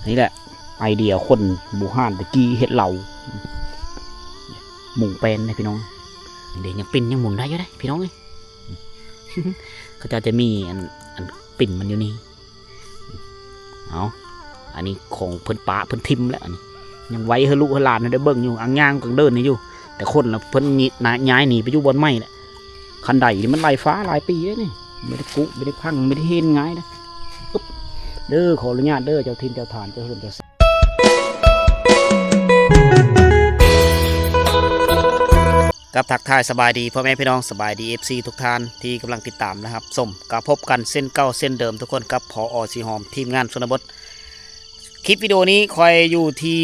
ນີ້ແຫຼະໄອເດຍຄົນບູຮານແຕ່ກີ້ເຮັດເລົາ ມຸງແປ້ນເດ້ພີ່ນ້ອງ. ເດ້ ຍັງປິ່ນຍັງໝູນໄດ້ຢູ່ເດ້ພີ່ນ້ອງເອີຍ. ເຂົາເຈົ້າຈະມີອັນ ອັນປິ່ນມັນຢູ່ນີ້. ເອົາ ອັນນີ້ຂອງເພິ່ນປະເພິ່ນຖິ້ມແລ້ວ ອັນນີ້ຍັງໄວ້ໃຫ້ລູກໃຫ້ຫຼານໄດ້ເບິ່ງຢູ່ ອ່າງຍ່າງກາງເດີນນີ້ຢູ່. ແຕ່ຄົນລະເພິ່ນຍ້າຍໜີໄປຢູ່ບ່ອນໃໝ່ແລ້ວ. ຄັນໄດນີ້ມັນຫຼາຍຟ້າຫຼາຍປີແລ້ວນີ້ ບໍ່ໄດ້ກຸບໍ່ໄດ້ພັງບໍ່ໄດ້ເຫັນງ່າຍເດ້. ເດີ ຂໍອະນຸຍາດເດີ ເຈົ້າຖິ່ນເຈົ້າຖານ ເຈົ້າເຮືອນເຈົ້າຊານ. ກັບທັກທາຍສະບາຍດີພໍ່ແມ່ພີ່ນ້ອງ ສະບາຍດີເອັຟຊີທຸກທ່ານທີ່ກຳລັງຕິດຕາມ ແລະ ຮັບຊົມ. ກໍພົບກັນເຊັ່ນເກົ່າເຊັ່ນເດີມທຸກຄົນ ກັບ ພ.ອ. ສີຫອມ ທີມງານຊົນນະບົດ. ຄລິບວິດີໂອນີ້ຂ້ອຍຢູ່ທີ່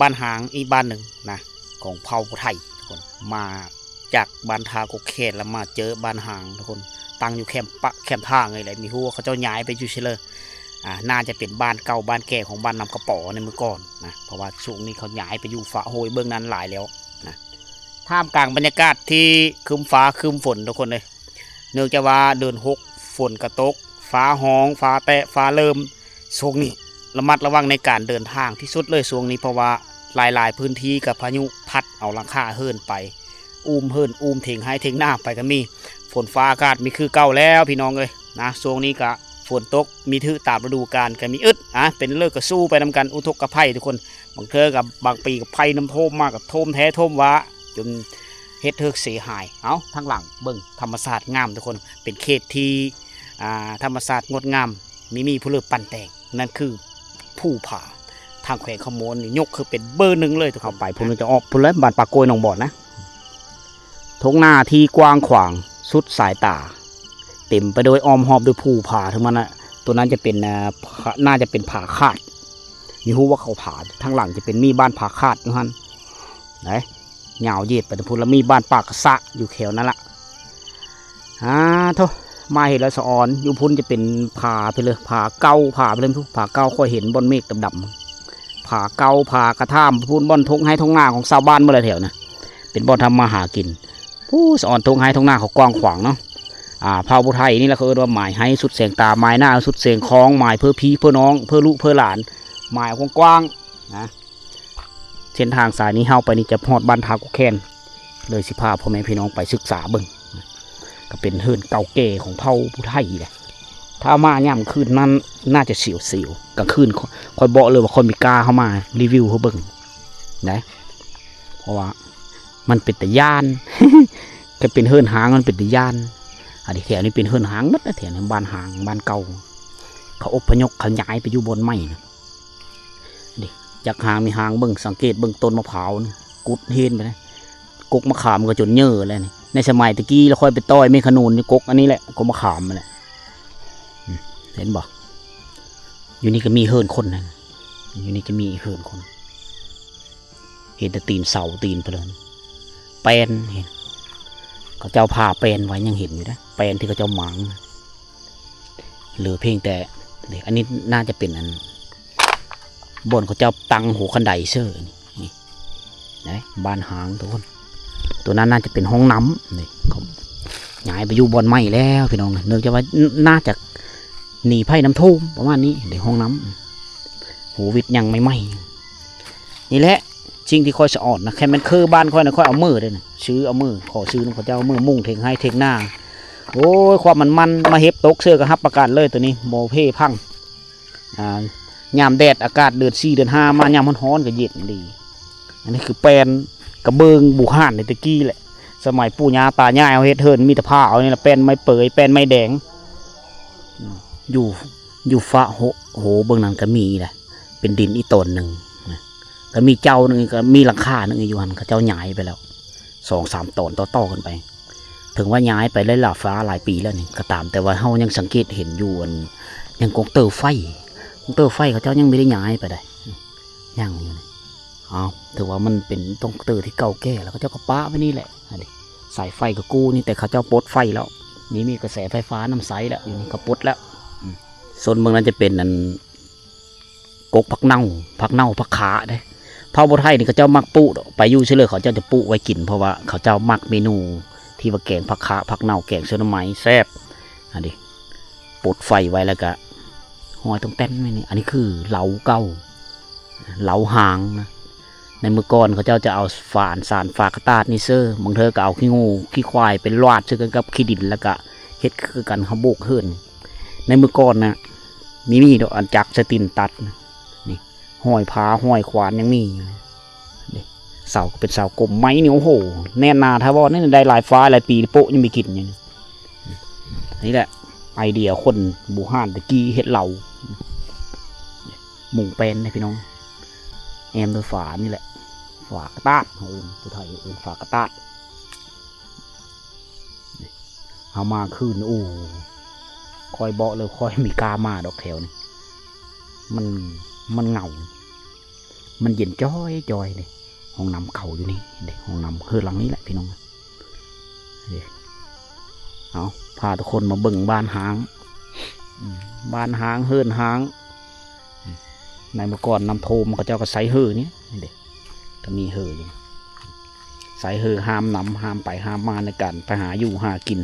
ບ້ານຫ້າງ ອີກບ້ານໜຶ່ງນະ ຂອງເຜົ່າໄທທຸກຄົນ ມາຈາກບ້ານທ່າກົກແຄນ ແລ້ວມາເຈີບ້ານຫ້າງທຸກຄົນ ຕັ້ງຢູ່ແຄມປະ ແຄມທາງນີ້ແຫຼະ. ບໍ່ຮູ້ວ່າເຂົາເຈົ້າຍ້າຍໄປຢູ່ໃສເລີຍ. ອ່າ ໜ້າຈະເປັນບ້ານເກົ່າບ້ານແກ່ຂອງບ້ານນ້ຳກະປໍໃນມື້ກ່ອນນະ ເພາະວ່າຊ່ວງນີ້ເຂົາຍ້າຍໄປຢູ່ຟະໂຮຍເບື້ອງນັ້ນຫຼາຍແລ້ວນະ. ທ່າມກາງບັນຍາກາດທີ່ຄຶ້ມຟ້າຄຶ້ມຝົນທຸກຄົນເອີຍ ເນື່ອງຈາກວ່າເດືອນຫົກຝົນກະຕົກ ຟ້າຮ້ອງ ຟ້າແຕະ ຟ້າເລີ່ມ. ຊ່ວງນີ້ລະມັດລະວັງໃນການເດີນທາງທີ່ສຸດເລີຍຊ່ວງນີ້ ເພາະວ່າຫຼາຍໆພື້ນທີ່ກະພາຍຸພັດເອົາຫຼັງຄາເຫີນໄປ ອູ້ມເຫີນອູ້ມຖຽງໄຮ່ຖຽງນາໄປກະມີ. ຝົນຟ້າອາກາດມີຄືເກົ່າແລ້ວພີ່ນ້ອງເອີຍນະ. ຊ່ວງນີ້ກະຝົນຕົກມີຖືກຕາມລະດູການກະມີອຶດ ອ່າ ເປັນເລີກກະສູ້ໄປນຳກັນ ອຸທົກກະໄພທຸກຄົນ. ບາງເທື່ອກະບາງປີກະໄພນ້ຳຖ້ວມມາກະຖ້ວມແທ້ຖ້ວມວ່າ ຈົນເຮັດເຖິກເສຍຫາຍ. ເອົາ ທາງຫຼັງເບິ່ງທຳມະຊາດງາມທຸກຄົນ ເປັນເຂດທີ່ ອ່າ ທຳມະຊາດງົດງາມ ມີມີຜູ້ເລີບປັ້ນແຕ່ງ ນັ້ນຄືພູຜາ. ທາງແຂວງຄຳມ່ວນນີ້ຍົກຄືເປັນເບີໜຶ່ງເລີຍ. ເຂົ້າໄປພຸ້ນຈະອອກພຸ້ນແຫຼະ ບ້ານປາກກ້ວຍໜອງບອນນະ. ທົ່ງນາທີ່ກວ້າງຂວາງສຸດສາຍຕາ ເຕັມໄປໂດຍອ້ອມຮອບດ້ວຍພູຜາທັງໝົດນະ. ໂຕນັ້ນຈະເປັນ ອ່າ ໜ້າຈະເປັນຜາຄາດ ມີຮູ້ວ່າເຂົາຜາ ທາງຫຼັງຈະເປັນມີບ້ານຜາຄາດຢູ່ຫັ້ນໄດ໋ ຍາວເຢດໄປແຕ່ພຸ້ນ ລະມີບ້ານປາກກະສະຢູ່ແຖວນັ້ນລະ. ອາໂທ້ ມາເຫັນແລ້ວສະອອນ ຢູ່ພຸ້ນຈະເປັນຜາໄປເລີຍ ຜາເກົ່າ ຜາໄປເລີຍ ຜາເກົ່າ. ຂ້ອຍເຫັນບ່ອນເມກດຳໆ ຜາເກົ່າ ຜາກະທາມພຸ້ນ ບ່ອນທົ່ງໄຮ່ທົ່ງນາຂອງຊາວບ້ານໝົດແຫຼະແຖວນະ ເປັນບ່ອນທຳມາຫາກິນ. ຜູ້ສະອອນ ທົ່ງໄຮ່ທົ່ງນາເຂົາກວ້າງຂວາງເນາະ. ອ່າ ເຜົ່າຜູ້ໄທນີ້ລະເຂົາເອີ້ນວ່າໝາຍໄຮ່ສຸດແສງຕາ ໝາຍນາສຸດແສງຄອງ ໝາຍເພື່ອພີ່ເພື່ອນ້ອງ ເພື່ອລູກເພື່ອຫຼານ ໝາຍກວ້າງໆນະ. ເສັ້ນທາງສາຍນີ້ເຮົາໄປນີ້ຈະຮອດບ້ານທ່າກົກແຄນ ເລີຍຊິພາພໍ່ແມ່ພີ່ນ້ອງໄປສຶກສາເບິ່ງ. ກະເປັນເຮືອນເກົ່າແກ່ຂອງເຜົ່າຜູ້ໄທແຫຼະ. ຖ້າມາຍາມຄືນນັ້ນໜ້າຈະສຽວໆ ກາງຄືນຂ້ອຍບອກເລີຍວ່າຂ້ອຍມີກ້າເຮົາມາຣີວິວໃຫ້ເບິ່ງໄດ໋ ເພາະວ່າມັນເປັນຕາຢ້ານ ກະເປັນເຮືອນຮ້າງມັນເປັນຕາຢ້ານ. ອັນນີ້ແຖວນີ້ເປັນເຮືອນຮ້າງໝົດນະ ແຖວນີ້ບ້ານຮ້າງ ບ້ານເກົ່າ ເຂົາອົບພະຍົບ ເຂົາຍ້າຍໄປຢູ່ບ່ອນໃໝ່ນະ. ນີ້ ຈັກຮ້າງມີຮ້າງ ເບິ່ງ ສັງເກດເບິ່ງຕົ້ນມະພ້າວນີ້ ກຸດເຫັນໄປນະ ກົກມະຂາມກະຈົນເຍີ້ແລ້ວນີ້. ໃນສະໄໝແຕ່ກີ້ລະຂ້ອຍໄປຕ່ອຍແມ່ຂະໜູນຢູ່ກົກອັນນີ້ແຫຼະ ກົກມະຂາມຫັ້ນແຫຼະ. ອືມ ເຫັນບໍ່ ຢູ່ນີ້ກະມີເຮືອນຄົນນະ ຢູ່ນີ້ຈະມີເຮືອນຄົນ. ເຫັນແຕ່ຕີນເສົາຕີນໄປເລີຍ ແປ້ນເຫັນ ເຂົາເຈົ້າຜ່າແປ້ນໄວ້ຍັງເຫັນຢູ່ເດ້ ແປ້ນທີ່ເຂົາເຈົ້າໝາງ. ເຫຼືອພຽງແຕ່ ເດ ອັນນີ້ໜ້າຈະເປັນອັນ ບ່ອນເຂົາເຈົ້າຕັ້ງຫົວຄັນໄດເຊີ ນີ້ ນີ້ ເດ ບ້ານຫ້າງທຸກຄົນ. ໂຕນັ້ນໜ້າຈະເປັນຫ້ອງນ້ຳ ນີ້ ເຂົາຍ້າຍໄປຢູ່ບ່ອນໃໝ່ແລ້ວພີ່ນ້ອງ ເນື່ອງຈາກວ່າ ໜ- ໜ້າຈະໜີໄພນ້ຳຖ້ວມປະມານນີ້ ເດ ຫ້ອງນ້ຳ ໂຄວິດຍັງໃໝ່ໆ ນີ້ແຫຼະ. ສິ່ງທີ່ຂ້ອຍສະອອນນະ ຄັນແມ່ນຄືບ້ານຂ້ອຍນະ ຂ້ອຍເອົາມືເດ້ນະ ຊື້ເອົາມື ຂໍຊື້ນຳເຂົາເຈົ້າ ເອົາມືມຸງຖຽງໄຮ່ຖຽງນາ. ໂອ້ຍ ຄວາມມັນໆ ມາເຫັບຕົກເຊື່ອກະຮັບປະກັນເລີຍ ໂຕນີ້ບໍ່ເພພັງ. ອ່າ ຍາມແດດອາກາດເດືອນສີ່ເດືອນຫ້າມາ ຍາມຮ້ອນໆກະເຢັນດີ. ອັນນີ້ຄືແປ້ນກະເບື້ອງບູຮານແຕ່ກີ້ແຫຼະ ສະໄໝປູ່ຍ່າຕາຍາຍເຮົາເຮັດເຮືອນມີແຕ່ຜ້າເອົານີ້ລະ ແປ້ນໄມ້ເປີຍ ແປ້ນໄມ້ແດງ. ອືມ ຢູ່ ຢູ່ຟະໂຮ ໂຮເບື້ອງນັ້ນກະມີນະ ເປັນດິນອີກຕອນໜຶ່ງນະ ກະມີເຈົ້າໜຶ່ງ ກະມີຫຼັງຄາໜຶ່ງຢູ່ຫັ້ນ ເຂົາເຈົ້າຍ້າຍໄປແລ້ວ ສອງສາມຕອນຕໍ່ໆກັນໄປ. ເຖິງວ່າຍ້າຍໄປຫຼາຍຫຼາຍຟ້າຫຼາຍປີແລ້ວນີ້ກະຕາມ ແຕ່ວ່າເຮົາຍັງສັງເກດເຫັນຢູ່ ອັນ ຍັງກົງເຕີໄຟ ກົງເຕີໄຟເຂົາເຈົ້າຍັງບໍ່ໄດ້ຍ້າຍໄປໃດ໋ ຍັງຢູ່ນີ້. ເອົາ ຖືວ່າມັນເປັນກົງເຕີທີ່ເກົ່າແກ່ແລ້ວ ເຂົາເຈົ້າກະປະໄວ້ນີ້ແຫຼະ. ອັນນີ້ສາຍໄຟກະກູ້ນີ້ ແຕ່ເຂົາເຈົ້າປົດໄຟແລ້ວ ນີ້ມີກະແສໄຟຟ້ານຳໃຊ້ແລ້ວ ຢູ່ນີ້ເຂົາປົດແລ້ວ. ອືມ ໂຊນເບື້ອງນັ້ນຈະເປັນອັນ ກົກຜັກເນົ່າ ຜັກເນົ່າ ຜັກຂາເດ້. ເຜົ່າຜູ້ໄທນີ້ເຂົາເຈົ້າມັກປູກດອກ ໄປຢູ່ໃສເລີຍເຂົາເຈົ້າຈະປູກໄວ້ກິນ ເພາະວ່າເຂົາເຈົ້າມັກເມນູທີ່ວ່າແກງຜັກຂາ ຜັກເນົ່າ ແກງເຊວໜໍ່ໄມ້ແຊບ. ອັນນີ້ປົດໄຟໄວ້ແລ້ວກະ ຮອຍຕ້ອງແຕ່ນໄວ້ນີ້. ອັນນີ້ຄືເລົາເກົ່າ ເລົາຫາງນະ. ໃນມື້ກ່ອນເຂົາເຈົ້າຈະເອົາຝາ ສານຝາກະຕາດນີ້ເຊີ, ບາງເທື່ອກໍເອົາຂີ້ງູຂີ້ຄວາຍໄປລາດໃສ່ກັນກັບຂີ້ດິນ ແລ້ວກະເຮັດຄືກັນເຮົາໂບກເຫີນ. ໃນມື້ກ່ອນນະ ມີ ມີດອກ ອັນຈັກໃສ່ຕີນຕັດນະ. ນີ້ ຮອຍພາ ຮອຍຂວານຍັງມີຢູ່. ເດ້ ເສົາກໍເປັນເສົາກົມ ໄມ້ນີ້ ໂອ້ໂຫ ແໜ້ນໜາຖາວອນນີ້ ໄດ້ຫຼາຍຟ້າຫຼາຍປີ ໂປະຍັງມີກິນຢູ່ນີ້. ນີ້ແຫຼະໄອເດຍຄົນບູຮານແຕ່ກີ້ເຮັດເລົາ. ມຸງແປ້ນເດ້ພີ່ນ້ອງ ແອ້ມດ້ວຍຝານີ້ແຫຼະ ຝາກະຕາດ ເຮົາເອີ້ນ ຜູ້ໄທເອີ້ນຝາກະຕາດ. ເຮົາມາຄືນ ໂອ້ ຂ້ອຍເບາະເລີຍ ຂ້ອຍມີກ້າມາດອກແຖວນີ້ ມັນ ມັນເຫງົາ ມັນເຢັນຈ້ອຍໆເດ້. ຫ້ອງນ້ຳເກົ່າຢູ່ນີ້ເດ້ ຫ້ອງນ້ຳເຮືອນຫຼັງນີ້ແຫຼະພີ່ນ້ອງ. ເດ້ ເອົາ ພາທຸກຄົນມາເບິ່ງບ້ານຮ້າງ ອືມ ບ້ານຮ້າງ ເຮືອນຮ້າງ. ໃນເມື່ອກ່ອນນ້ຳຖ້ວມ ເຂົາເຈົ້າກໍໃຊ້ເຮືອນີ້ເດ້ ກໍມີເຮືອຢູ່ ໃຊ້ເຮືອຫ້າມນ້ຳ ຫ້າມໄປຫ້າມມາ ໃນການໄປຫາຢູ່ຫາກິນ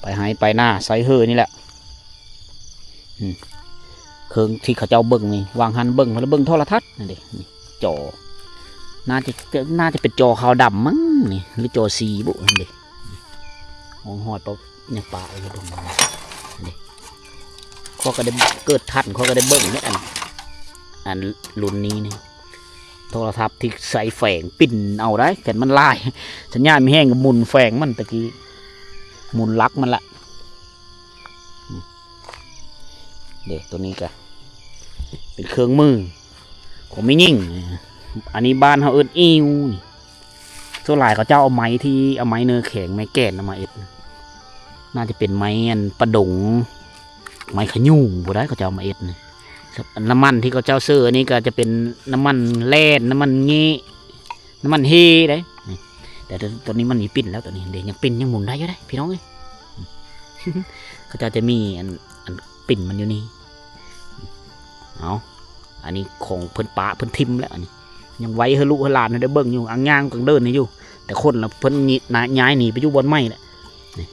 ໄປໄຮ່ໄປນາ ໃຊ້ເຮືອນີ້ແຫຼະ. ອືມ ເຄື່ອງທີ່ເຂົາເຈົ້າເບິ່ງນີ້ ວາງຫັ້ນເບິ່ງ ເພິ່ນເບິ່ງໂທລະທັດນັ້ນເດ້ ນີ້ ຈໍ ໜ້າຈະ ໜ້າຈະເປັນຈໍຂາວດຳມັ້ງນີ້ ຫຼືຈໍສີບຸ ນັ້ນເດ້. ຮ່ອງຮອຍປະ ຍັງປະໄວ້ຢູ່ເບິ່ງນີ້ ຂ້ອຍກໍໄດ້ເກີດທັນ ຂ້ອຍກໍໄດ້ເບິ່ງເດ້ ອັນ ອັນລຸ້ນນີ້ນີ້ ໂທລະທັດທີ່ໃຊ້ແຝງ ປິ່ນເອົາໄດ໋ ຄັນມັນຫຼາຍ ສັນຍານມີແຮງກໍໝູນແຝງມັນ ແຕ່ກີ້ໝູນຫຼັກມັນລະ. ເດ້ ໂຕນີ້ກະເປັນເຄື່ອງມືຂອງແມ່ຍິງ ອັນນີ້ບ້ານເຮົາເອີ້ນອີ່ວນີ້. ສ່ວນຫຼາຍເຂົາເຈົ້າເອົາໄມ້ທີ່ ເອົາໄມ້ເນີແຂງ ໄມ້ແກ່ນເອົາມາເຮັດ ໜ້າຈະເປັນໄມ້ອັນປະດົງ ໄມ້ຂະຫຍູງພຸ້ນໃດ໋ ເຂົາເຈົ້າເອົາມາເຮັດນີ້. ນ້ຳມັນທີ່ເຂົາເຈົ້າເຊີອັນນີ້ກໍຈະເປັນນ້ຳມັນແລ່ນ ນ້ຳມັນເງະ ນ້ຳມັນເຮໄດ໋ ນີ້. ແຕ່ໂຕນີ້ມັນມີປິ່ນແລ້ວ ໂຕນີ້ເດ້ ຍັງປິ່ນຍັງໝູນໄດ້ຢູ່ໄດ໋ພີ່ນ້ອງເອີຍ. ເຂົາເຈົ້າຈະມີອັນ ອັນປິ່ນມັນຢູ່ນີ້. ເອົາ ອັນນີ້ຂອງເພິ່ນປະເພິ່ນຖິ້ມແລ້ວ ອັນນີ້ຍັງໄວ້ໃຫ້ລູກໃຫ້ຫຼານໄດ້ເບິ່ງຢູ່ ອ່າງຍ່າງກາງເດີນໃຫ້ຢູ່ ແຕ່ຄົນລະເພິ່ນ ນະ ຍ້າຍໜີໄປຢູ່ບ່ອນໃໝ່ແລ້ວ. ນີ້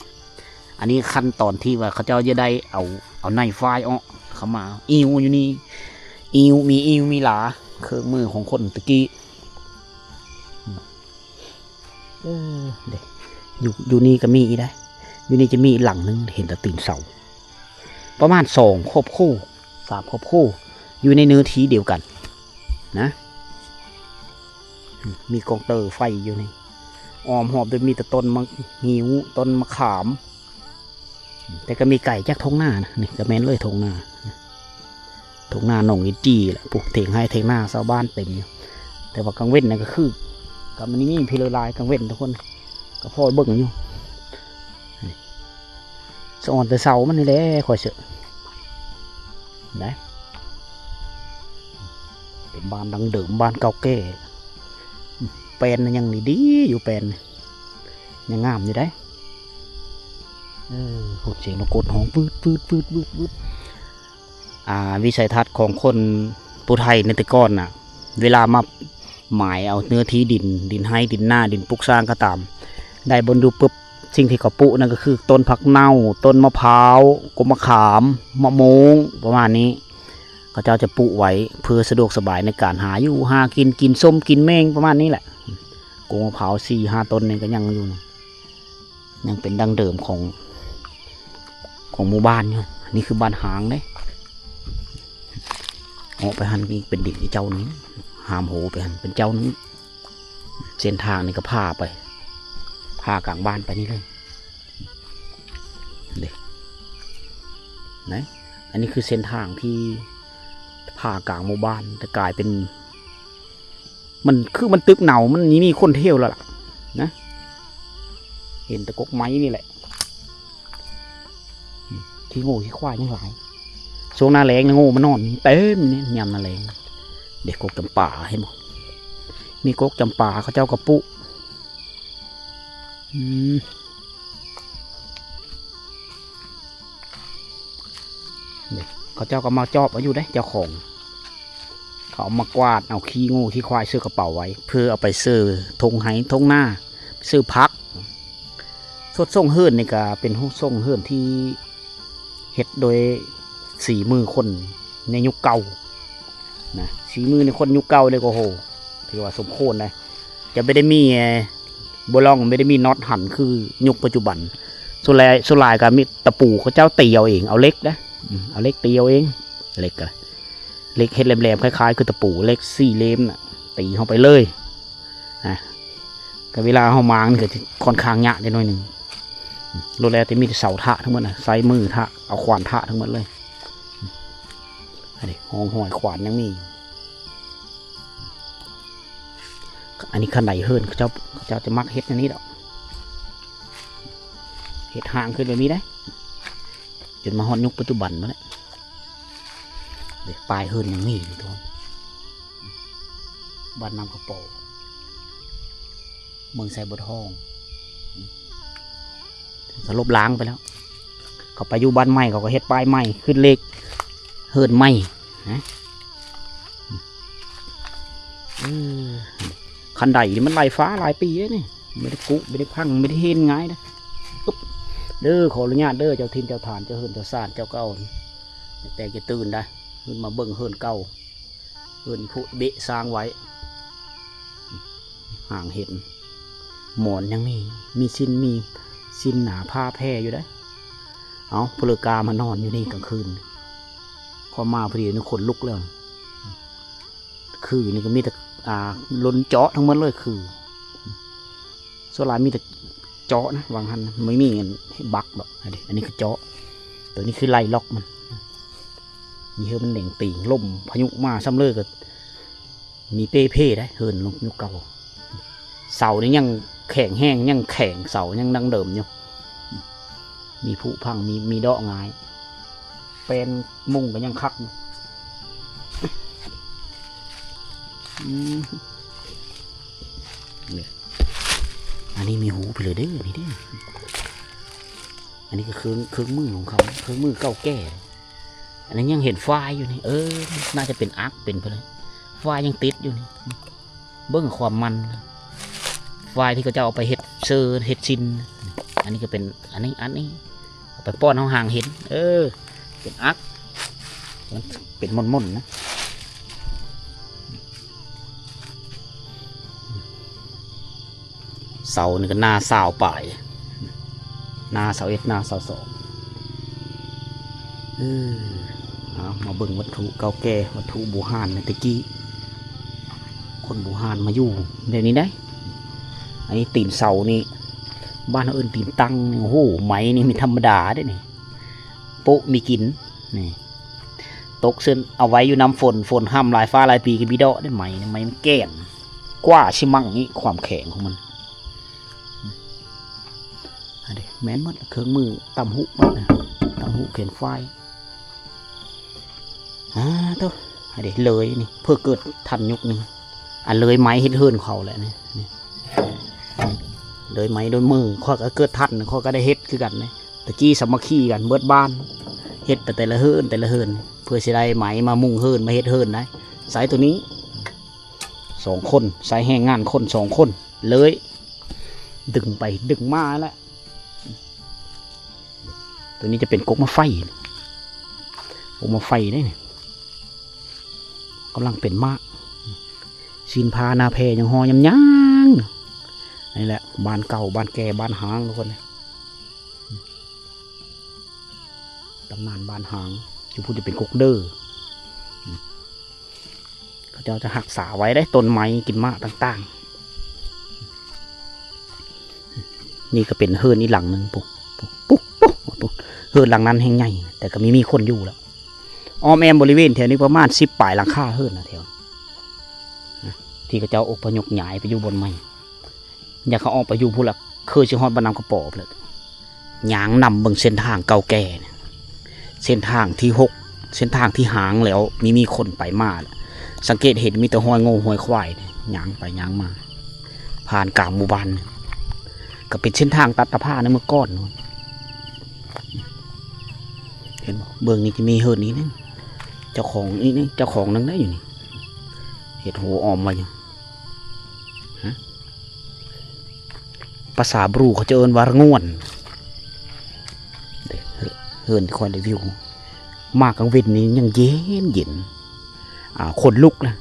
ອັນນີ້ຂັ້ນຕອນທີ່ວ່າເຂົາເຈົ້າຈະໄດ້ເອົາ ເອົາໃນຝ້າຍອອກ ເຂົ້າມາອີ່ວຢູ່ນີ້ ອີ່ວ ມີອີ່ວມີຫຼາ ເຄື່ອງມືຂອງຄົນແຕ່ກີ້. ເອີ ເດ້ ຢູ່ ຢູ່ນີ້ກໍມີອີກໄດ໋ ຢູ່ນີ້ຈະມີອີກຫຼັງໜຶ່ງ ເຫັນແຕ່ຕີນເສົາ ປະມານສອງຄອບຄົວ ສາມຄອບຄົວ ຢູ່ໃນເນື້ອທີ່ດຽວກັນນະ. ມີກອງເຕີໄຟຢູ່ນີ້ ອ້ອມຮອບໂດຍມີແຕ່ຕົ້ນໝາກງິ້ວ ຕົ້ນມະຂາມ. ແຕ່ກໍມີໄກຈາກທົ່ງນານະ ນີ້ກໍແມ່ນເລີຍທົ່ງນາ ທົ່ງນາໜອງລິນຈີ່ແຫຼະ ພຸ້ນ ຖຽງໄຮ່ຖຽງນາຊາວບ້ານເຕັມຢູ່. ແຕ່ວ່າກາງເວັນນັ້ນກໍຄື ກໍມັນມີພີເລີລາຍ ກາງເວັນທຸກຄົນກໍພໍເບິ່ງຢູ່. ສະອອນແຕ່ເສົາມັນນີ້ແຫຼະ ຂ້ອຍເຊື່ອໄດ໋. ເປັນບ້ານດັ້ງເດີມ ບ້ານເກົ່າແກ່ ແປ້ນຍັງດີໆຢູ່ ແປ້ນຍັງງາມຢູ່ໄດ໋. ເອີ ໂຫ ສຽງນົກກົດຮ້ອງ ວືດໆໆໆ ອ່າ ວິໄສທັດຂອງຄົນຜູ້ໄທໃນແຕ່ກ່ອນນະ ເວລາມາໝາຍເອົາເນື້ອທີ່ດິນ ດິນໄຮ່ດິນນາ ດິນປຸກສ້າງກໍຕາມ ໄດ້ບ່ອນຢູ່ປຶບ ສິ່ງທີ່ເຂົາປູກນັ້ນກໍຄືຕົ້ນຜັກເນົ່າ ຕົ້ນມະພ້າວ ກົກມະຂາມ ມະມ່ວງ ປະມານນີ້ ເຂົາເຈົ້າຈະປູກໄວ້ເພື່ອສະດວກສະບາຍໃນການຫາຢູ່ຫາກິນ ກິນສົ້ມກິນແມງ ປະມານນີ້ແຫຼະ. ກົກມະພ້າວສີ່ຫ້າຕົ້ນນີ້ກໍຍັງຢູ່ ຍັງເປັນດັ້ງເດີມຂອງ ຂອງໝູ່ບ້ານຢູ່. ນີ້ຄືບ້ານຮ້າງເດ້ ອອກໄປຫັ້ນອີກເປັນດິນອີກເຈົ້າໜຶ່ງ ຫາມໂຫໄປຫັ້ນເປັນເຈົ້າໜຶ່ງ. ເສັ້ນທາງນີ້ກໍຜ່າໄປ ຜ່າກາງບ້ານໄປນີ້ເລີຍເດ້ ນະ. ອັນນີ້ຄືເສັ້ນທາງທີ່ຜ່າກາງໝູ່ບ້ານ ແຕ່ກາຍເປັນ ມັນຄືມັນຕຶບເນົ່າ ມັນມີຄົນທ່ຽວແລ້ວລະນະ. ເຫັນແຕ່ກົກໄມ້ນີ້ແຫຼະ ອືມ ຂີ້ງູຂີ້ຄວາຍຍັງຫຼາຍ. ຊ່ວງໜ້າແລ້ງນະ ງູມານອນເຕັມນີ້ ຍາມໜ້າແລ້ງ. ເດ້ ກົກຈຳປາ ເຫັນບໍ່ ມີກົກຈຳປາ ເຂົາເຈົ້າກໍປູກ ອືມ ເດ້ ເຂົາເຈົ້າກໍມາຈອບເອົາຢູ່ເດ້ ເຈົ້າຂອງ ເຂົາເອົາມາກວາດເອົາຂີ້ງູຂີ້ຄວາຍໃສ່ກະເປົາໄວ້ ເພື່ອເອົາໄປໃສ່ທົ່ງໄຮ່ທົ່ງນາ ໃສ່ຜັກ. ສົດສົງເຮືອນນີ້ກະເປັນສົງເຮືອນທີ່ເຮັດໂດຍສີມືຄົນ ໃນຍຸກເກົ່ານະ ສີມືໃນຄົນຍຸກເກົ່າເດ້ ກໍໂຫ ຖືວ່າສົມຄວນໄດ໋. ຈະບໍ່ໄດ້ມີ ເອີ ບໍ່ລອງ ບໍ່ໄດ້ມີນັອດຫັນຄືຍຸກປັດຈຸບັນ. ສ່ວນຫຼາຍ ສ່ວນຫຼາຍກໍມີຕະປູ ເຂົາເຈົ້າຕີເອົາເອງ ເອົາເຫຼັກເດ້ ອືມ ເອົາເຫຼັກຕີເອົາເອງ. ເຫຼັກກໍ ເຫຼັກເຮັດແຫຼມໆ ຄ້າຍໆ ຄືຕະປູ ເຫຼັກສີ່ເຫຼັ້ມນະ ຕີເຂົ້າໄປເລີຍນະ. ກໍເວລາເຮົາມາງນີ້ກໍຊິຄ່ອນຂ້າງຍາກໄດ້ໜ້ອຍໜຶ່ງ. ອືມ ໂລດແລ້ວແຕ່ມີແຕ່ເສົາຖະທັງໝົດນະ ໃຊ້ມືຖະ ເອົາຂວານຖະທັງໝົດເລີຍ. ອັນນີ້ຮ່ອງຮອຍຂວານຍັງມີ. ອັນນີ້ຄັນໄດເຮືອນ ເຂົາເຈົ້າ ເຂົາເຈົ້າຈະມັກເຮັດແນວນີ້ດອກ ເຮັດຮ່າງຂຶ້ນແບບນີ້ໄດ໋ ຈົນມາຮອດຍຸກປັດຈຸບັນພຸ້ນແຫຼະ. ເດ້ ປ້າຍເຮືອນຍັງມີຢູ່ ທຸກຄົນ. ບ້ານນ້ຳກະປອ ເມືອງໄຊບົວທອງ ອືມ ສະລົບລ້າງໄປແລ້ວ. ເຂົາໄປຢູ່ບ້ານໃໝ່ ເຂົາກໍເຮັດປ້າຍໃໝ່ ຂຶ້ນເລກເຮືອນໃໝ່ນະ. ເອີ ຄັນໄດນີ້ມັນຫຼາຍຟ້າຫຼາຍປີເດ້ນີ້ ບໍ່ໄດ້ກຸ ບໍ່ໄດ້ພັງ ບໍ່ໄດ້ເຫັນງ່າຍເດ້. ເດີ ຂໍອະນຸຍາດເດີ ເຈົ້າຖິ່ນເຈົ້າຖານ ເຈົ້າເຮືອນເຈົ້າຊານ ເຈົ້າເກົ່າ ແຕ່ຈະຕື່ນໄດ໋ ຂຶ້ນມາເບິ່ງເຮືອນເກົ່າ. ເຮືອນຜູ້ເບະສ້າງໄວ້ ຫາງເຫັນ ໝອນຍັງມີ ມີສິ້ນ ມີສິ້ນໜາຜ້າແຜ່ຢູ່ເດ້. ເອົາ ຜູ້ເລີກາມານອນຢູ່ນີ້ກາງຄືນ ພໍມາພໍດີນີ້ຂົນລຸກແລ້ວ. ຄືນີ້ກໍມີແຕ່ ອ່າ ລົນເຈາະທັງໝົດເລີຍ ຄື ສ່ວນຫຼາຍມີແຕ່ເຈາະນະ ວ່າງຫັ້ນ ບໍ່ມີອັນບັກດອກ. ອັນນີ້ ອັນນີ້ຄືເຈາະ ຕົວນີ້ຄືໄລ່ລັອກມັນ ມີເຮືອມັນເໜັງຕີງ ລົມພາຍຸມາຊ້ຳເລີຍ ກໍມີເປ່ເພໄດ໋ ເຮືອນຍຸກເກົ່າ. ເສົານີ້ຍັງແຂງແຮງ ຍັງແຂງ ເສົາຍັງດັ່ງເດີມຢູ່. ມີຜຸພັງ ມີ ມີເດາະງ່າຍ ແປ້ນມຸງກໍຍັງຄັກຢູ່. ອືມ ນີ້ ອັນນີ້ມີຫູໄປເລີຍເດ້ ນີ້ເດ້. ອັນນີ້ກໍເຄື່ອງ ເຄື່ອງມືຂອງເຂົາ ເຄື່ອງມືເກົ່າແກ່. ອັນນີ້ຍັງເຫັນຝ້າຍຢູ່ນີ້ ເອີ ໜ້າຈະເປັນອັກເປັນພຸ້ນແຫຼະ ຝ້າຍຍັງຕິດຢູ່ນີ້. ເບິ່ງຄວາມມັນ ຝ້າຍທີ່ເຂົາເຈົ້າເອົາໄປເຮັດເຊີ ເຮັດຊິນ. ອັນນີ້ກໍເປັນ ອັນນີ້ ອັນນີ້ເອົາໄປປ້ອນເຮົາຫາງເຫັນ ເອີ ເປັນອັກ ມັນເປັນມົນໆນະ. ເສົານີ້ກໍໜ້າຊາວປາຍ ໜ້າຊາວເອັດ ໜ້າຊາວສອງ. ເອີ ເອົາ ມາເບິ່ງວັດຖຸເກົ່າແກ່ ວັດຖຸບູຮານໃນແຕ່ກີ້ ຄົນບູຮານມາຢູ່ແບບນີ້ໄດ໋. ອັນນີ້ຕີນເສົານີ້ ບ້ານເຮົາເອີ້ນຕີນຕັ້ງ. ໂອ້ໂຫ ໄມ້ນີ້ບໍ່ທຳມະດາເດ້ນີ້ ໂປະມີກິນນີ້. ຕົກເຊັ່ນເອົາໄວ້ຢູ່ນ້ຳຝົນ ຝົນຫ້ຳຫຼາຍຟ້າຫຼາຍປີກໍມີເດາະໄດ້ໄໝ ໄໝມັນແກ່ນ ກວ່າຊິໝັ້ງນີ້ ຄວາມແຂງຂອງມັນ. ອັນນີ້ແມ່ນໝົດ ເຄື່ອງມືຕ່ຳຫຸໝົດນະ ຕ່ຳຫຸແຂນຝ້າຍ. ອາ ໂຕ ອັນນີ້ເລີຍນີ້ ເພື່ອເກີດທັນຍຸກນີ້ ອັນເລີຍໄມ້ເຮັດເຮືອນເຂົາແຫຼະນີ້ ນີ້ ເລີຍໄມ້ໂດຍມື ຂ້ອຍກໍເກີດທັນ ຂ້ອຍກໍໄດ້ເຮັດຄືກັນນີ້. ແຕ່ກີ້ສາມັກຄີກັນເບິດບ້ານ ເຮັດໄປແຕ່ລະເຮືອນ ແຕ່ລະເຮືອນ ເພື່ອຊິໄດ້ໄມ້ມາມຸງເຮືອນ ມາເຮັດເຮືອນໄດ້. ໃຊ້ໂຕນີ້ສອງຄົນ ໃຊ້ແຮງງານຄົນສອງຄົນເລີຍ ດຶງໄປດຶງມາແຫຼະ. ໂຕນີ້ຈະເປັນກົກໝາກໄຟ ກົກໝາກໄຟເດ້ນີ້ ກຳລັງເປັນໝາກ. ຊີ້ນພ້າໜ້າແພຍັງຫໍ່ຍາງໆ. ນີ້ແຫຼະ ບ້ານເກົ່າ ບ້ານແກ່ ບ້ານຮ້າງ ທຸກຄົນ. ຕຳນານບ້ານຮ້າງ ຢູ່ພຸ້ນຈະເປັນກົກເດີ ເຂົາເຈົ້າຈະຮັກສາໄວ້ເດ້ ຕົ້ນໄມ້ ກິນໝາກຕ່າງໆ. ນີ້ກໍເປັນເຮືອນອີກຫຼັງໜຶ່ງ ປຸ ປຸ ປຸ ປຸ ປຸ ເຮືອນຫຼັງນັ້ນແຮ່ງໃຫຍ່ ແຕ່ກໍມີ ມີຄົນຢູ່ແລ້ວ. ອ້ອມແອ້ມບໍລິເວນແຖວນີ້ປະມານສິບປາຍຫຼັງຄາເຮືອນນະ ແຖວທີ່ເຂົາເຈົ້າອົບພະຍົບຍ້າຍໄປຢູ່ບ່ອນໃໝ່. ຢາກເຂົາອອກໄປຢູ່ພຸ້ນລະ ຄືຊິຮອດບ້ານນ້ຳກະປອພຸ້ນລະ. ຍ່າງນຳເບິ່ງເສັ້ນທາງເກົ່າແກ່ ເສັ້ນທາງທີ່ຫົກ ເສັ້ນທາງທີ່ຮ້າງແລ້ວ ມີ ມີຄົນໄປມາ. ສັງເກດເຫັນມີແຕ່ຮອຍງົວຮອຍຄວາຍ ຍ່າງໄປຍ່າງມາ ຜ່ານກາງໝູ່ບ້ານ. ກໍເປັນເສັ້ນທາງຕັດຕະພາໃນເມື່ອກ່ອນ. ເຫັນບໍ່? ເບື້ອງນີ້ຈະມີເຮືອນນີ້ໜຶ່ງ ເຈົ້າຂອງນີ້ໜຶ່ງ ເຈົ້າຂອງໜຶ່ງໄດ້ຢູ່ນີ້ ເຮັດຫົວອ້ອມໄວ້ຢູ່. ພາສາບຣູເຂົາຈະເອີ້ນວ່າລະງ່ວນ. ເຮືອນ ເຮືອນທີ່ຂ້ອຍໄດ້ວິວ ມາກາງເວັນນີ້ຍັງເຢັນເຢັນ ອ່າ ຂົນລຸກນະ.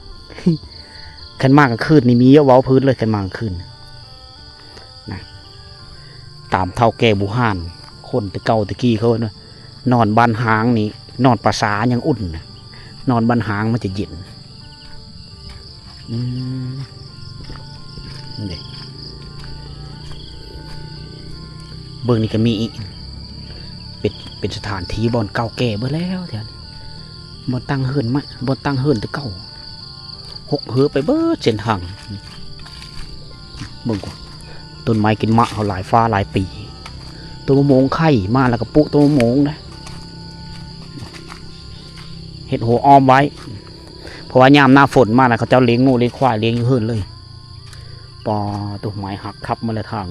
ຄັນມາກາງຄືນນີ້ມີເວົ້າພື້ນເລີຍ ຄັນມາກາງຄືນນະ. ຕາມເຖົ້າແກ່ບູຮານ ຄົນແຕ່ເກົ່າແຕ່ກີ້ເຂົາເອີ້ນວ່າ ນອນບ້ານຮ້າງນີ້ ນອນປ່າຊ້າຍັງອຸ່ນນະ, ນອນບ້ານຮ້າງມັນຈະເຢັນ. ອືມ ນີ້ເດ້ ເບິ່ງນີ້ກໍມີອີກ ເປັນ ເປັນສະຖານທີ່ບ່ອນເກົ່າແກ່ເບິດແລ້ວແຖວນີ້ ບ່ອນຕັ້ງເຮືອນໃໝ່ ບ່ອນຕັ້ງເຮືອນແຕ່ເກົ່າ ຮົກເຫີໄປເບິດເສັ້ນທາງ. ເບິ່ງກ່ອນ ຕົ້ນໄມ້ກິນໝາກເຮົາຫຼາຍຟ້າຫຼາຍປີ, ຕົ້ນມະມ່ວງໄຂ່ມາແລ້ວກໍປູກຕົ້ນມະມ່ວງນະ ເຮັດຮົ້ວອ້ອມໄວ້. ເພາະວ່າຍາມໜ້າຝົນມານະ ເຂົາເຈົ້າລ້ຽງງົວລ້ຽງຄວາຍ ລ້ຽງຢູ່ເຮືອນເລີຍ. ປາໂຕ ໄມ້ຫັກທັບໝົດແລ້ວທາງ.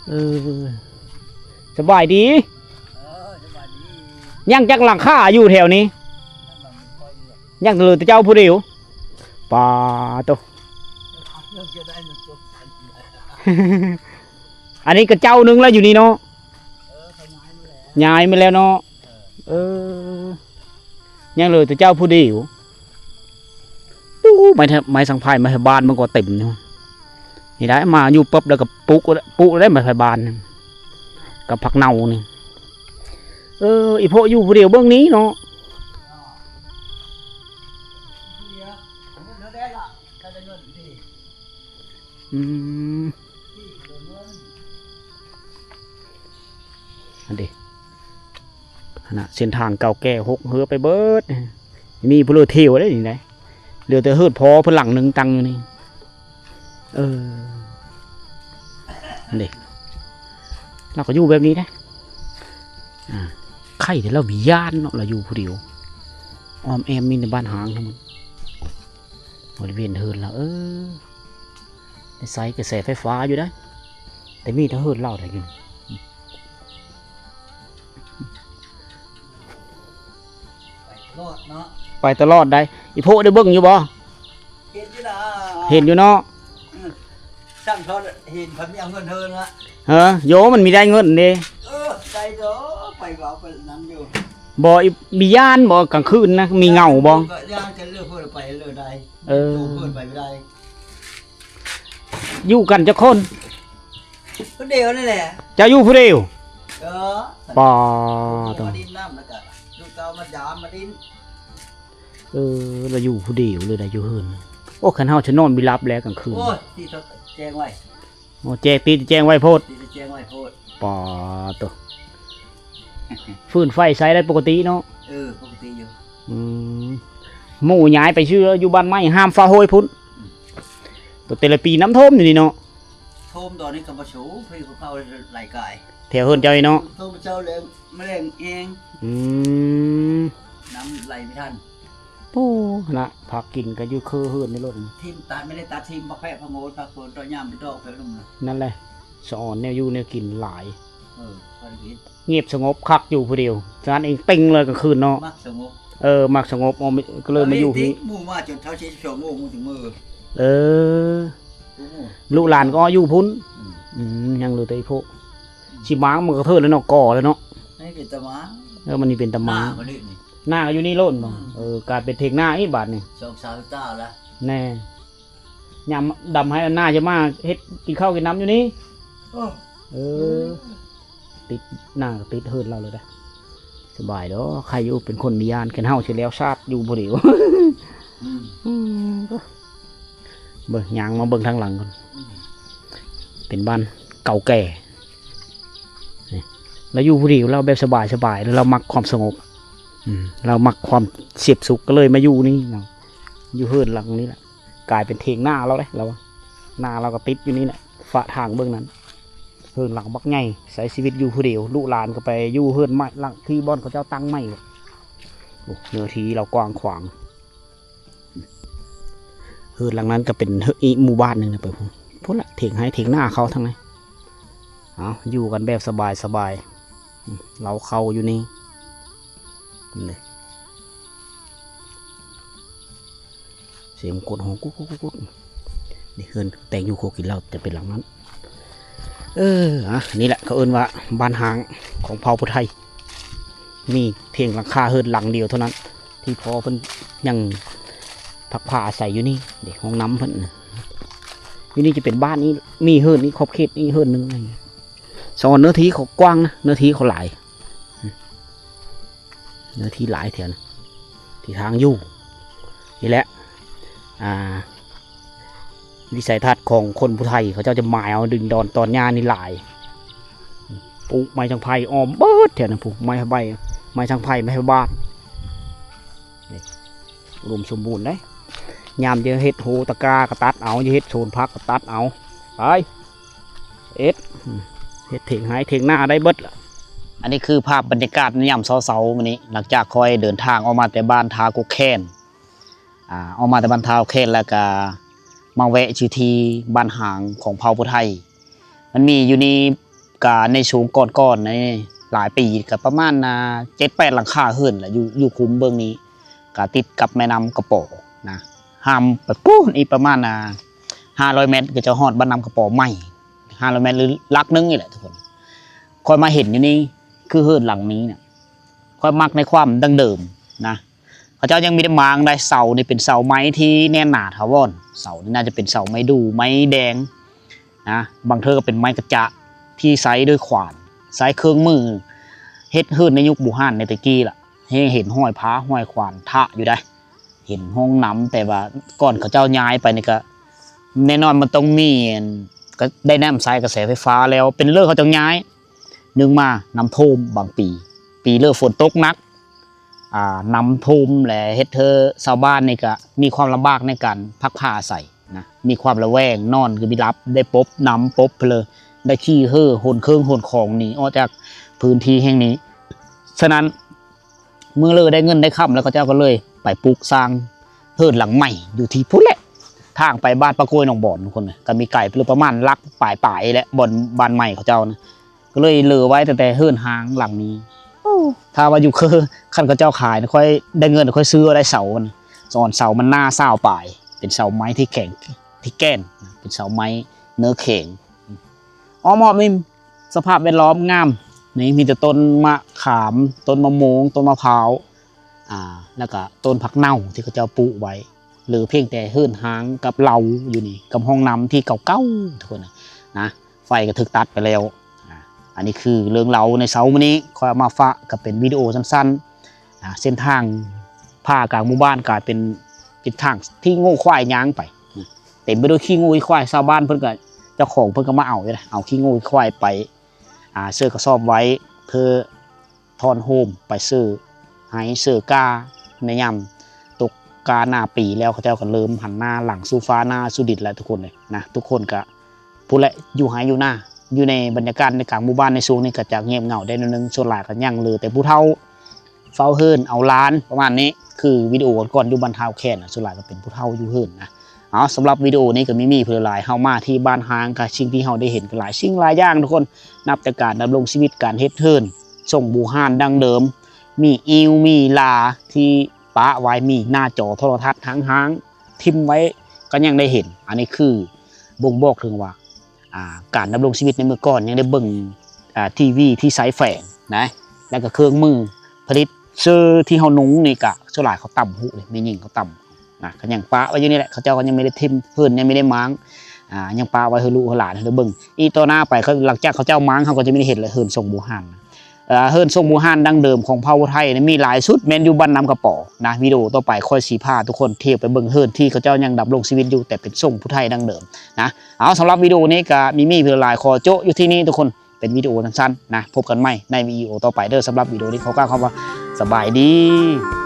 ເອີ ສະບາຍດີ. ເອີ ສະບາຍດີ. ຍັງຈັກຫຼັງຄາຢູ່ແຖວນີ້? ຍັງເຫຼືອແຕ່ເຈົ້າຜູ້ດຽວ. ປາໂຕ ອັນນີ້ກໍເຈົ້າໜຶ່ງແລ້ວຢູ່ນີ້ເນາະ. ເອີ ເຂົາຍ້າຍມາແລ້ວເນາະ. ເອີ ຍັງເຫຼືອແຕ່ເຈົ້າຜູ້ດຽວ. ໂອ້ ໄມ້ ໄມ້ສັງໄພ ໄມ້ໄພບ້ານມັນກໍເຕັມຢູ່. ນີ້ໄດ້ມາຢູ່ປຶບແລ້ວກໍປູກ ປູກໄດ້ໄມ້ໄພບ້ານກັບຜັກເນົ່ານີ້. ເອີ ອີ່ໂພະຢູ່ຜູ້ດຽວເບິ່ງນີ້ເນາະ. ອືມ ອັນເດ ຫັ້ນນະ ເສັ້ນທາງເກົ່າແກ່ຮົກເຫີໄປເບິດ. ມີຜູ້ເຫຼືອແຖວເດ້ນີ້ໄດ໋ ເຫຼືອແຕ່ເຮືອນພໍ່ເພິ່ນຫຼັງໜຶ່ງຕັ້ງຢູ່ນີ້. ເອີ ອັນເດ ລາວກໍຢູ່ແບບນີ້ໄດ໋. ອ່າ ໄຄແຕ່ລາວມີຢ້ານເນາະ ລາວຢູ່ຜູ້ດຽວ ອ້ອມແອ້ມມີແຕ່ບ້ານຮ້າງທັງໝົດ ບໍລິເວນເຮືອນລາວ. ເອີ ໃນໄຊກະແສໄຟຟ້າຢູ່ໄດ໋ ແຕ່ມີແຕ່ເຮືອນລາວໄດ໋ຢູ່ ໄປຕະຫຼອດເນາະ ໄປຕະຫຼອດໄດ໋. ອີ່ໂພະໄດ້ເບິ່ງຢູ່ບໍ່? ເຫັນຢູ່ນະ ເຫັນຢູ່ເນາະ. ອືມ ຊ່າງເຂົາເຫັນເພິ່ນມີເອົາເງິນເທີນລະ. ເອີ ໂຍ ມັນມີໄດ້ເງິນເດ້. ເອີ ໄປເດີ ໄປເວົ້າໄປນັ້ນຢູ່. ບໍ່ ອີ່ ມີຢ້ານບໍ່ກາງຄືນນະ ມີເງົາບໍ່? ກໍຢ້ານຈະເລືອກເພິ່ນໄປເລີຍໄດ໋. ເອີ ເພິ່ນໄປບໍ່ໄດ້. ຢູ່ກັນຈັກຄົນ? ຄົນດຽວນີ້ແຫຼະ. ເຈົ້າຢູ່ຜູ້ດຽວ? ເອີ ປາໂຕ ມາດິນນຳ ແລ້ວກໍລູກເຕົ້າມາຢາມມາດິນ. ເອີ ລາວຢູ່ຜູ້ດຽວເລີຍໄດ໋ ຢູ່ເຮືອນ. ໂອ້ ຄັນເຮົາຈະນອນບໍ່ຫຼັບແຫຼະກາງຄືນ. ໂອ້ຍ ທີ່ເຂົາແຈ້ງໄວ້. ໂອ້ ແຈ້ງ ຕິດແຈ້ງໄວ້ໂພດ ຕິດແຈ້ງໄວ້ໂພດ. ປາໂຕ ຟືນໄຟໃຊ້ໄດ້ປົກກະຕິເນາະ. ເອີ ປົກກະຕິຢູ່. ອືມ ໝູຍ້າຍໄປຊື່ຢູ່ບ້ານໃໝ່ຫ້າມຟ້າໂຮຍພຸ້ນ. ອືມ ໂຕ ແຕ່ລະປີນ້ຳຖ້ວມຢູ່ນີ້ເນາະ. ຖ້ວມຕອນນີ້ກໍບໍ່ສູງ ເພິ່ນກໍເຂົ້າໄຫຼກາຍ ແຖວເຮືອນເຈົ້ານີ້ເນາະ. ຖ້ວມເຈົ້າແລ້ວ ມາແລ້ງແຮງ. ອືມ ນ້ຳໄຫຼບໍ່ທັນ. ໂອ້ ນະ ຜັກກິນກໍຢູ່ເຄີເຮືອນໃນລົດ. ຖິ້ມ ຕັດ ໄມ່ໄດ້ຕັດຖິ້ມ ຜັກແພະ ຜັກໂຫງດ ຜັກໂຫນ ຕອນຍາມເປັນດອກເປັນໜຶ່ງ. ນັ້ນແຫຼະ ສະອອນແນວຢູ່ແນວກິນຫຼາຍ. ເອີ ພໍໄດ້ກິນ ງຽບສະຫງົບຄັກຢູ່ຜູ້ດຽວ. ສະນັ້ນເອງເຕັງເລີຍກາງຄືນເນາະ. ມັກສະຫງົບ. ເອີ ມັກສະຫງົບ ກໍເລີຍມາຢູ່ພີ້. ໝູ່ມາຈົນເທົ່າສິບສອງໂມງມື້. ເອີ ລູກຫຼານກໍຢູ່ພຸ້ນ. ອືມ ອືມ ຍັງເຫຼືອແຕ່ອີ່ໂພະ. ອືມ ຊິມາງມັນກໍເທີນແລ້ວເນາະ ກໍແລ້ວເນາະ. ໃຫ້ເປັນຕາມາງ. ເອີ ມັນນີ້ເປັນຕາມາງ. ໜ້າກໍຢູ່ນີ້ໂລດ. ໜ້າກໍຢູ່ນີ້ໂລດບໍ? ອືມ ເອີ ກາຍເປັນຖຽງນາອີກບາດນີ້. ສອງສາມເຮັກຕາແລ້ວ. ແນ່ ຍາມດຳໄຮ່ດຳນາຈະມາເຮັດ ກິນເຂົ້າກິນນ້ຳຢູ່ນີ້. ໂອ້ ເອີ ອືມ ຕິດ ໜ້າກໍຕິດເຮືອນລາວເລີຍເດ້. ສະບາຍດອກ ໃຄຢູ່ເປັນຄົນມີຢ້ານ ຄັນເຮົາຊິແລ້ວຊາດຢູ່ຜູ້ດຽວ. ອືມ ອືມ ເບິ່ງ ຍ່າງມາເບິ່ງທາງຫຼັງກ່ອນ. ອືມ ເປັນບ້ານເກົ່າແກ່. ນີ້ ລາວຢູ່ຜູ້ດຽວ ລາວແບບສະບາຍໆ ລາວມັກຄວາມສະຫງົບ. ອືມ ລາວມັກຄວາມສຽບສຸກ ກໍເລີຍມາຢູ່ນີ້ເນາະ ຢູ່ເຮືອນຫຼັງນີ້ແຫຼະ. ກາຍເປັນຖຽງນາລາວເດ້ ລາວວ່າ ນາລາວກໍຕິດຢູ່ນີ້ແຫຼະ ຝາທາງເບື້ອງນັ້ນ. ເຮືອນຫຼັງບັກໃຫຍ່ ໃຊ້ຊີວິດຢູ່ຜູ້ດຽວ ລູກຫຼານກໍໄປຢູ່ເຮືອນໃໝ່ ຫຼັງທີ່ບ່ອນເຂົາເຈົ້າຕັ້ງໃໝ່. ໂອ້ ເນື້ອທີ່ລາວກວ້າງຂວາງ. ເຮືອນຫຼັງນັ້ນກໍເປັນ ເຮືອນອີກໝູ່ບ້ານໜຶ່ງນະ ໄປພຸ້ນ ພຸ້ນລະ ຖຽງໄຮ່ຖຽງນາເຂົາທັງນັ້ນ. ເອົາ ຢູ່ກັນແບບສະບາຍໆ. ອືມ ເລົ້າເຂົ້າຢູ່ນີ້ ນີ້ ສຽງກົດຫ້ອງກຸດໆໆໆ. ນີ້ເຮືອນແຕ່ງຢູ່ຄົວກິນເຫຼົ້າຈະເປັນຫຼັງນັ້ນ. ເອີ ອ່ະ ນີ້ແຫຼະເຂົາເອີ້ນວ່າບ້ານຮ້າງຂອງເຜົ່າຜູ້ໄທ ມີພຽງຫຼັງຄາເຮືອນຫຼັງດຽວເທົ່ານັ້ນ ທີ່ພໍ່ເພິ່ນຍັງພັກພາອາໄສຢູ່ນີ້ເດ້. ຫ້ອງນ້ຳເພິ່ນນະ ຢູ່ນີ້ຈະເປັນບ້ານນີ້ ມີເຮືອນນີ້ ຂອບເຂດນີ້ເຮືອນໜຶ່ງ. ສອງ ເນື້ອທີ່ເຂົາກວ້າງນະ ເນື້ອທີ່ເຂົາຫຼາຍ ເນື້ອທີ່ຫຼາຍແຖວນະ ທີ່ທາງຢູ່ນີ້ແຫຼະ ອ່າ ວິໄສທັດຂອງຄົນຜູ້ໄທ ເຂົາເຈົ້າຈະໝາຍເອົາດິນດອນຕອນຫຍ້ານີ້ຫຼາຍ ປູກໄມ້ສັງໄພອ້ອມເບິດແຖວນັ້ນພຸ້ນ ໄມ້ໃບ ໄມ້ສັງໄພ ໄມ້ໃບບານ ນີ້ ອຸດົມສົມບູນເດ້. ຍາມຈະເຮັດໂຮຕະກາກໍຕັດເອົາ ຈະເຮັດສວນຜັກກໍຕັດເອົາ ໄປ ເຮັດ ເຮັດຖຽງໄຮ່ຖຽງນາໄດ້ເບິດລະ. ອັນນີ້ຄືພາບບັນຍາກາດໃນຍາມເຊົ້າໆມື້ນີ້ ຫຼັງຈາກຂ້ອຍເດີນທາງອອກມາແຕ່ບ້ານທ່າກົກແຄນ ອ່າ ອອກມາແຕ່ບ້ານທ່າກົກແຄນ ແລ້ວກະມາແວະຢູ່ທີ່ບ້ານຮ້າງຂອງເຜົ່າຜູ້ໄທ. ມັນມີຢູ່ນີ້ ກະໃນຊ່ວງກ່ອນໆ ໃນຫຼາຍປີ ກະປະມານ ອ່າ ເຈັດແປດຫຼັງຄາເຮືອນລະ ຢູ່ ຢູ່ຄຸ້ມເບື້ອງນີ້ ກະຕິດກັບແມ່ນ້ຳກະປໍນະ ຂ້າມໄປປູ້ນອີກປະມານ ອ່າ ຫ້າຮ້ອຍແມັດ ກໍຈະຮອດບ້ານນ້ຳກະປໍໃໝ່ ຫ້າຮ້ອຍແມັດ ຫຼື ຫຼັກໜຶ່ງນີ້ແຫຼະທຸກຄົນ. ຂ້ອຍມາເຫັນຢູ່ນີ້ ຄືເຮືອນຫຼັງນີ້ນະ ຂ້ອຍມັກໃນຄວາມດັ້ງເດີມນະ ເຂົາເຈົ້າຍັງມີແຕ່ມ້າງໄດ້. ເສົານີ້ເປັນເສົາໄມ້ທີ່ແໜ້ນໜາຖາວອນ ເສົານີ້ໜ້າຈະເປັນເສົາໄມ້ດູ່ ໄມ້ແດງນະ ບາງເທື່ອກໍເປັນໄມ້ກະຈະທີ່ໃຊ້ດ້ວຍຂວານ ໃຊ້ເຄື່ອງມືເຮັດເຮືອນໃນຍຸກບູຮານໃນແຕ່ກີ້ລະ ຍັງເຫັນຮອຍພ້າຮອຍຂວານທະຢູ່ໄດ໋. ເຫັນຫ້ອງນ້ຳ ແຕ່ວ່າກ່ອນເຂົາເຈົ້າຍ້າຍໄປນີ້ກະ ແນ່ນອນມັນຕ້ອງມີ ອັນ ກະໄດ້ນ້ຳໃຊ້ກະແສໄຟຟ້າແລ້ວ ເປັນເລີເຂົາຈັ່ງຍ້າຍ. ໜຶ່ງມານ້ຳຖ້ວມບາງປີ ປີເລີຝົນຕົກໜັກ ອ່າ ນ້ຳຖ້ວມ ແລະ ເຮັດໃຫ້ຊາວບ້ານນີ້ກະມີຄວາມລຳບາກໃນການພັກພາອາໄສນະ ມີຄວາມລະແວງ ນອນກໍບໍ່ຫຼັບ ໄດ້ປົບນ້ຳປົບເລີ ໄດ້ຂີ່ເຫີຂົນເຄື່ອງຂົນຂອງໜີອອກຈາກພື້ນທີ່ແຫ່ງນີ້. ສະນັ້ນ ເມື່ອເລີໄດ້ເງິນໄດ້ຄຳແລ້ວ ເຂົາເຈົ້າກໍເລີຍໄປປຸກສ້າງເຮືອນຫຼັງໃໝ່ຢູ່ທີ່ພຸ້ນແຫຼະ ທາງໄປບ້ານປາກກ້ວຍໜອງບອນທຸກຄົນ ກໍມີໄກໄປເລີຍປະມານຫຼັກປາຍໆແຫຼະ ບ່ອນບ້ານໃໝ່ເຂົາເຈົ້ານະ ກໍເລີຍເຫຼືອໄວ້ຕັ້ງແຕ່ເຮືອນຮ້າງຫຼັງນີ້. ໂອ້ ຖ້າວ່າຢູ່ຄື ຄັນເຂົາເຈົ້າຂາຍນະ ຂ້ອຍໄດ້ເງິນ ຂ້ອຍຊື້ເອົາໄດ້ເສົາມັນ ສອນເສົາມັນໜາຊາວປາຍ ເປັນເສົາໄມ້ທີ່ແຂງ ທີ່ແກ່ນ ເປັນເສົາໄມ້ເນື້ອແຂງ. ອ້ອມຮອບນີ້ສະພາບແວດລ້ອມງາມ ນີ້ມີແຕ່ຕົ້ນມະຂາມ ຕົ້ນມະມ່ວງ ຕົ້ນມະພ້າວ ອ່າ ແລ້ວກະຕົ້ນຜັກເນົ່າທີ່ເຂົາເຈົ້າປູກໄວ້ ເຫຼືອພຽງແຕ່ເຮືອນຮ້າງກັບເລົາຢູ່ນີ້ ກັບຫ້ອງນ້ຳທີ່ເກົ່າໆ ທຸກຄົນນະ ໄຟກໍຖືກຕັດໄປແລ້ວ. ອ່າ ອັນນີ້ຄືເລື່ອງເລົ່າໃນເຊົ້າມື້ນີ້ ຂ້ອຍເອົາມາຝາກກໍເປັນວິດີໂອສັ້ນໆ ອ່າ ເສັ້ນທາງຜ່າກາງໝູ່ບ້ານກາຍເປັນ ເປັນທາງທີ່ງົວຄວາຍຍ່າງໄປ ເຕັມໄປດ້ວຍຂີ້ງົວຂີ້ຄວາຍ. ຊາວບ້ານເພິ່ນກໍ ເຈົ້າຂອງເພິ່ນກໍມາເອົາຢູ່ນະ ເອົາຂີ້ງົວຂີ້ຄວາຍໄປ ອ່າ ເສີກະສອບໄວ້ ເພື່ອຖອນໂຮມໄປເສີໄຮ່ເສີກ້າ ໃນຍາມຕົກກ້ານາປີແລ້ວ ເຂົາເຈົ້າກໍເລີ່ມຫັນໜ້າຫຼັງສູ່ຟ້າໜ້າສູ່ດິນແລ້ວທຸກຄົນເລີຍນະ. ທຸກຄົນກໍ ພຸ້ນແຫຼະ ຢູ່ໄຮ່ຢູ່ນາ ຢູ່ໃນບັນຍາກາດໃນກາງໝູ່ບ້ານໃນຊ່ວງນີ້ກໍຈະງຽບເຫງົາໄດ້ໜ້ອຍໜຶ່ງ ສ່ວນຫຼາຍກໍຍັງເຫຼືອແຕ່ຜູ້ເຖົ້າເຝົ້າເຮືອນເອົາຫຼານປະມານນີ້. ຄືວິດີໂອກ່ອນໆຢູ່ບ້ານທ່າແຄນນະ ສ່ວນຫຼາຍກໍເປັນຜູ້ເຖົ້າຢູ່ເຮືອນນະ. ເອົາ ສຳລັບວິດີໂອນີ້ກໍມີມີເພິ່ນຫຼາຍ ເຮົາມາທີ່ບ້ານຮ້າງ ກໍສິ່ງທີ່ເຮົາໄດ້ເຫັນກໍຫຼາຍສິ່ງຫຼາຍຢ່າງທຸກຄົນ ນັບແຕ່ການດຳລົງຊີວິດ ການເຮັດເຮືອນ ສົ່ງບູຮານດັ້ງເດີມ ມີອີ່ວມີລາທີ່ປະໄວ້ ມີໜ້າຈໍໂທລະທັດຮ້າງໆ ຖິ້ມໄວ້ກໍຍັງໄດ້ເຫັນ. ອັນນີ້ຄືບົ່ງບອກເຖິງວ່າ ອ່າ ການດຳລົງຊີວິດໃນເມື່ອກ່ອນຍັງໄດ້ເບິ່ງ ອ່າ ທີວີທີ່ໃຊ້ແຝງນະ ແລ້ວກໍເຄື່ອງມືຜະລິດເສື້ອທີ່ເຮົານຸ່ງນີ້ກະສ່ວນຫຼາຍເຂົາຕ່ຳຫຸເດ້ ແມ່ຍິງເຂົາຕ່ຳນະ ກໍຍັງປະໄວ້ຢູ່ນີ້ແຫຼະ. ເຂົາເຈົ້າກໍຍັງບໍ່ໄດ້ຖິ້ມເຮືອນ ຍັງບໍ່ໄດ້ມ້າງ ອ່າ ຍັງປະໄວ້ໃຫ້ລູກໃຫ້ຫຼານໄດ້ເບິ່ງ. ອີກຕໍ່ໜ້າໄປ ເຂົາ ຫຼັງຈາກເຂົາເຈົ້າມ້າງ ເຮົາກໍຈະບໍ່ໄດ້ເຫັນແລ້ວ ເຮືອນຊົງບູຮານ. ເອີ ເຮືອນຊົງບູຮານດັ້ງເດີມຂອງເຜົ່າໄທນີ້ມີຫຼາຍສຸດແມ່ນຢູ່ບ້ານນ້ຳກະປໍນະ. ວິດີໂອຕໍ່ໄປຂ້ອຍຊິພາທຸກຄົນທ່ຽວໄປເບິ່ງເຮືອນທີ່ເຂົາເຈົ້າຍັງດຳລົງຊີວິດຢູ່ ແຕ່ເປັນຊົງຜູ້ໄທດັ້ງເດີມນະ. ເອົາ ສຳລັບວິດີໂອນີ້ກະມີມີເພິ່ນຫຼາຍ ຂໍໂຈະຢູ່ທີ່ນີ້ທຸກຄົນ ເປັນວິດີໂອສັ້ນໆນະ. ພົບກັນໃໝ່ໃນວິດີໂອຕໍ່ໄປເດີ. ສຳລັບວິດີໂອນີ້ຂໍກ່າວຄຳວ່າສະບາຍດີ.